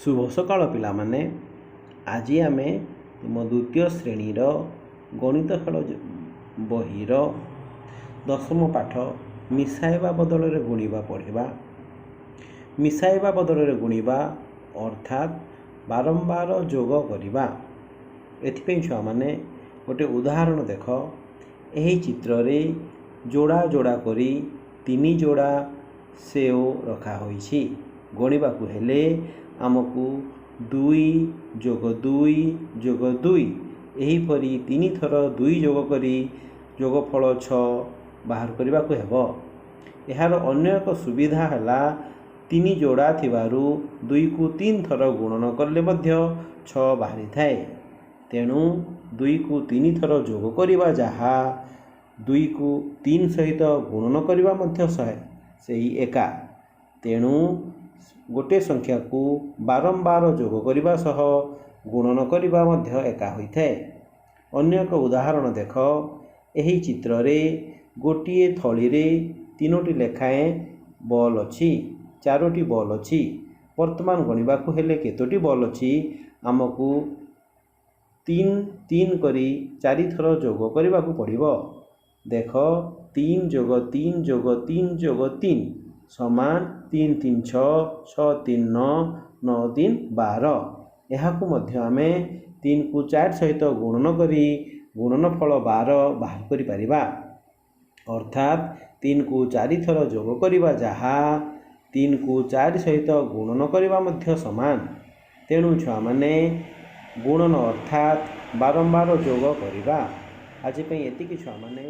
ଶୁଭ ସକାଳ ପିଲାମାନେ। ଆଜି ଆମେ ତୁମ ଦ୍ୱିତୀୟ ଶ୍ରେଣୀର ଗଣିତ ଖେଳ ବହିର ଦଶମ ପାଠ ମିଶାଇବା ବଦଳରେ ଗୁଣିବା ପଢ଼ିବା। ମିଶାଇବା ବଦଳରେ ଗୁଣିବା ଅର୍ଥାତ୍ ବାରମ୍ବାର ଯୋଗ କରିବା। ଏଥିପାଇଁ ଛୁଆମାନେ, ଗୋଟେ ଉଦାହରଣ ଦେଖ। ଏହି ଚିତ୍ରରେ ଯୋଡ଼ା ଯୋଡ଼ା କରି ତିନି ଯୋଡ଼ା ସେଓ ରଖାହୋଇଛି। ଗଣିବାକୁ ହେଲେ ଆମକୁ 2 ଯୋଗ 2 ଯୋଗ 2, ଏହିପରି ତିନି ଥର 2 ଯୋଗ କରି ଯୋଗଫଳ 6 ବାହାର କରିବାକୁ ହେବ। ଏହାର ଅନ୍ୟ ଏକ ସୁବିଧା ହେଲା, ତିନି ଯୋଡ଼ା ଥିବାରୁ 2କୁ ତିନି ଥର ଗୁଣନ କଲେ ମଧ୍ୟ 6 ବାହାରିଥାଏ। ତେଣୁ 2କୁ ତିନି ଥର ଯୋଗ କରିବା ଯାହା, 2କୁ 3 ସହିତ ଗୁଣନ କରିବା ମଧ୍ୟ ସେଇ ଏକା। ତେଣୁ ଗୋଟିଏ ସଂଖ୍ୟାକୁ ବାରମ୍ବାର ଯୋଗ କରିବା ସହ ଗୁଣନ କରିବା ମଧ୍ୟ ଏକା ହୋଇଥାଏ। ଅନ୍ୟ ଏକ ଉଦାହରଣ ଦେଖ। ଏହି ଚିତ୍ରରେ ଗୋଟିଏ ଥଳିରେ ତିନୋଟି ଲେଖାଏଁ ବଲ୍ ଅଛି, ଚାରୋଟି ବଲ୍ ଅଛି। ବର୍ତ୍ତମାନ ଗଣିବାକୁ ହେଲେ କେତୋଟି ବଲ୍ ଅଛି? ଆମକୁ 3 3 କରି ଚାରିଥର ଯୋଗ କରିବାକୁ ପଡ଼ିବ। ଦେଖ, 3 ଯୋଗ 3 ଯୋଗ 3 ଯୋଗ 3 ସମାନ 3 3 6, 6 3 9, 9 3 12। ଏହାକୁ ମଧ୍ୟ ଆମେ 3କୁ 4 ସହିତ ଗୁଣନ କରି ଗୁଣନ ଫଳ 12 ବାହାର କରିପାରିବା। ଅର୍ଥାତ୍ 3କୁ ଚାରିଥର ଯୋଗ କରିବା ଯାହା, 3କୁ 4 ସହିତ ଗୁଣନ କରିବା ମଧ୍ୟ ସମାନ। ତେଣୁ ଛୁଆମାନେ, ଗୁଣନ ଅର୍ଥାତ୍ ବାରମ୍ବାର ଯୋଗ କରିବା। ଆଜି ପାଇଁ ଏତିକି ଛୁଆମାନେ।